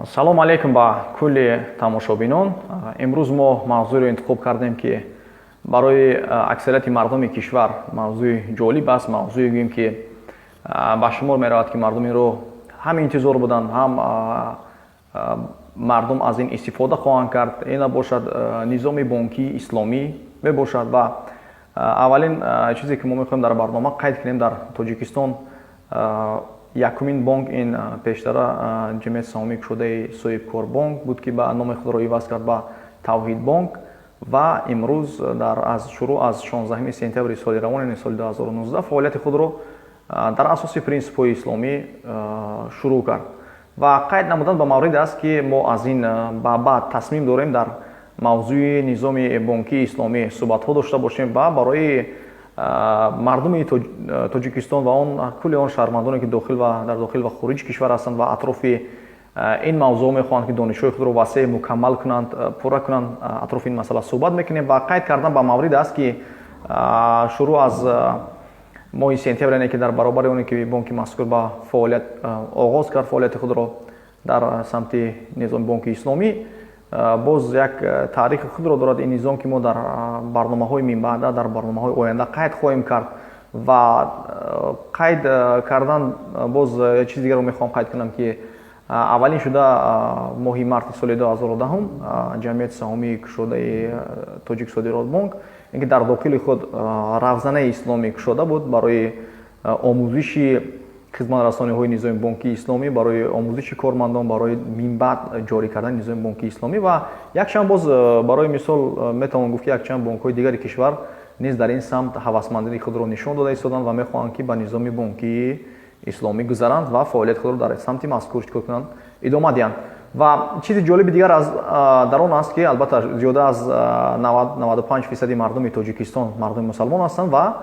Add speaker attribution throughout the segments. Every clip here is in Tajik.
Speaker 1: Салом алейкум ба кулли тамошобинон. Имрӯз мо мавзӯеро интихоб кардем, ки барои аксарияти мардуми кишвар мавзӯи ҷолиб аст, мавзӯе гӯем, ки ба шумор меравад, ки мардум инро ҳам интизор буданд, ҳам мардум аз ин истифода хоҳанд кард. Ина бошад, низоми бонкии исломӣ мебошад. Ва аввалин чизе, ки мо мехоҳем дар барнома қайд кунем, дар Тоҷикистон якумин бонк ин пештара ҷамъияти саҳомии кушодаи Соҳибкорбонк буд, ки ба номи худро иваз кард ба Тавҳидбонк ва имрӯз дар аз шурӯъ аз 16 сентябри соли равон, яъне соли 2019, фаъолияти худро дар асоси принсипҳои исломӣ шурӯъ кард. Ва қайд намудан ба мавриде аст, ки мо аз ин ба баъд тасмим дорем дар мавзӯи низоми бонкии исломӣ суҳбатҳо дошта бошем ва барои мардуми Тоҷикистон ва он кулли он шаҳрвандоне, ки дохил ва дар дохил ва хориҷи кишвар ҳастанд ва атрофи ин мавзӯъ мехоҳанд, ки донишҳои худро васеъ мукаммал кунанд, пурра кунанд, атрофи ин масъала суҳбат мекунем. Ва қайд кардан ба маврид аст, ки шурӯъ аз моҳи сентябр, яъне ки дар баробари оне ки бонки мазкур ба фаъолият оғоз кард фаъолияти худро дар самти низоми бонки исломӣ, боз як таърихи худро дорад ин низом, ки мо дар барномаҳои минбаъда, дар барномаҳои оянда қайд хоҳем кард. Ва қайд кардан боз чизи дигарро мехоҳам қайд кунам, ки аввалин шуда моҳи марти соли 2010 ҷамъияти саҳомии кушодаи Тоҷик Содиротбонк, ин ки дар дохили худ равзанаи исломӣ кушода буд барои омӯзиши хизматрасониҳои низоми бонкии исломӣ, барои омӯзиши кормандон, барои минбаъд ҷорӣ кардани низоми бонкии исломӣ. Ва якчанд боз, барои мисол, метавон гуфт, ки якчанд бонкҳои дигари кишвар низ дар ин самт ҳавасмандии худро нишон дода истоданд ва мехоҳанд, ки ба низоми бонкии исломӣ гузаранд ва фаъолияти худро дар самти мазкур чикор кунанд, идома диҳанд. Ва чизи ҷолиби дигар аз дар он аст, ки албатта зиёда аз 90-95 фисади мардуми Тоҷикистон мардуми мусалмон ҳастанд ва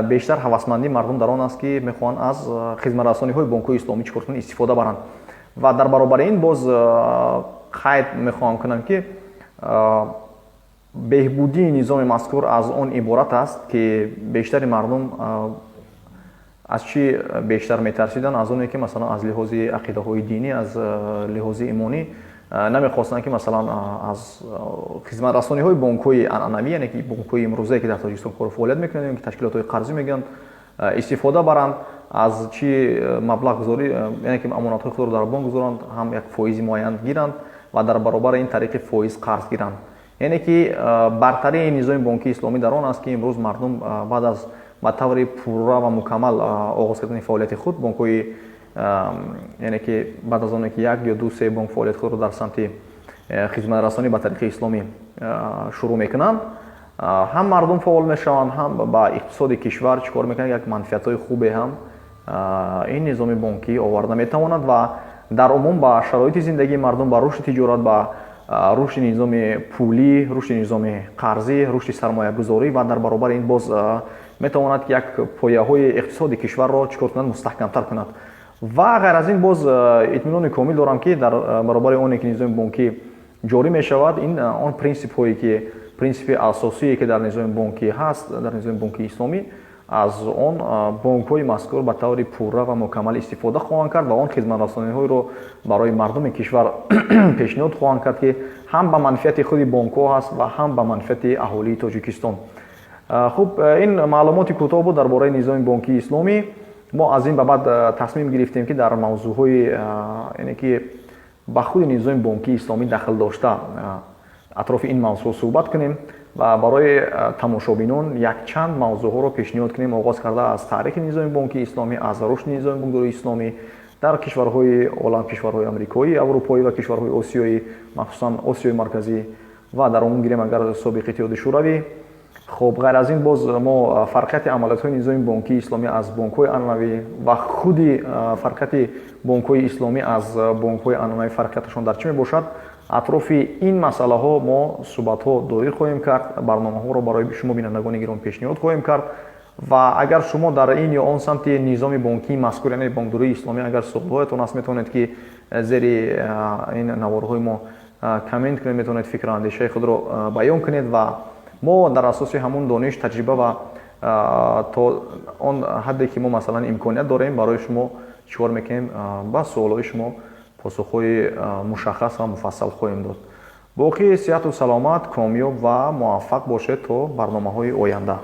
Speaker 1: бештар ҳавасмандии мардум дар он аст, ки мехоҳанд аз хизматрасониҳои бонкҳои исломӣ чикор кунанд, истифода баранд. Ва дар баробари ин боз қайд мехоҳам кунам, ки беҳбудии низоми мазкур аз он иборат аст, ки бештари мардум аз чӣ бештар метарсиданд? Аз оне ки, масалан, аз лиҳози ақидаҳои динӣ, аз лиҳози имонӣ намехостанд, ки, масалан, аз хизматрасониҳои бонкҳои анъанавӣ, яъне ки бонкҳои имрӯзае, ки дар Тоҷикистон кору фаъолият мекунанд, ки ташкилотҳои қарзӣ мегӯянд, истифода баранд. Аз чӣ маблағгузорӣ, яъне ки амонатҳои худро дар бонк гузоранд, ҳам як фоизи муайян гиранд ва дар баробари ин тариқи фоиз қарз гиранд. Яъне ки бартарии низоми бонкии исломӣ дар он аст, ки имрӯз мардум баъд аз ба таври пурра ва мукаммал оғоз кардани фаъолияти худ бонкҳои, яъне ки баъд аз оне ки як ё ду, се бонк фаъолияти худро дар самти хизматрасонӣ ба тариқи исломӣ шурӯъ мекунанд, ҳам мардум фаъол мешаванд, ҳам ба иқтисоди кишвар чӣ кор мекунанд, як манфиатҳои хубе ҳам ин низоми бонкӣ оварда метавонад ва дар умум ба шароити зиндагии мардум, ба рушди тиҷорат, ба рушди низоми пулӣ, рушди низоми қарзӣ, рушди сармоягузорӣ ва дар баробари ин боз метавонад, ки як пояҳои иқтисоди кишварро чӣ кор кунад, мустаҳкамтар кунад. Ва ғайр аз ин боз итминони комил дорам, ки дар баробари оне ки низоми бонкӣ ҷорӣ мешавад, ин он принсипҳое, ки принсипи асосие, ки дар низоми бонкӣ ҳаст, дар низоми бонкии исломӣ, аз он бонкҳои мазкур ба таври пурра ва мукаммал истифода хоҳанд кард ва он хизматрасониҳоеро барои мардуми кишвар пешниҳод хоҳанд кард, ки ҳам ба манфиати худи бонкҳо ҳаст ва ҳам ба манфиати аҳолии Тоҷикистон. Хуб, ин маълумоти кӯтоҳ буд дар бораи низоми бонкии исломӣ. Мо аз ин ба баъд тасмим гирифтем, ки дар мавзӯъҳои, яъне ки ба худи низоми бонкии исломӣ дахл дошта, атрофи ин мавзӯъ суҳбат кунем ва барои тамошобинон якчанд мавзӯъҳоро пешниҳод кунем, оғоз карда аз таърихи низоми бонкии исломӣ, аз рушди низоми бонкдории исломӣ дар кишварҳои олам, кишварҳои амрикоӣ, аврупоӣ ва кишварҳои осиёӣ, махсусан Осиёи Марказӣ ва дар умум гирем агар собиқ Иттиҳоди Шӯравӣ. Хуб, ғайр аз ин боз мо фарқияти амалиётҳои низоми бонкии исломӣ аз бонкҳои анъанавӣ ва худи фарқияти бонкҳои исломӣ аз бонкҳои анъанавӣ, фарқияташон дар чӣ мебошад, атрофи ин масъалаҳо мо суҳбатҳо доир хоҳем кард, барномаҳоро барои шумо, бинандагони гиромӣ, пешниҳод хоҳем кард. Ва агар шумо дар ин ё он самти низоми бонкии мазкур, яъне бонкдории исломӣ, агар суҳолҳоятон аст, метавонед, ки зери ин наворҳои мо коммент кунед, метавонед фикру андешаи худро баён кунед ва мо дар асоси ҳамун дониш, таҷриба ва то он ҳадде ки мо, масалан, имконият дорем, барои шумо чӣ кор мекунем, ба суолҳои шумо. Посухҳои мушаххас ва муфассал хоҳем дод. Боқӣ сиҳату саломат, комёб ва муваффақ бошед то барномаҳои оянда.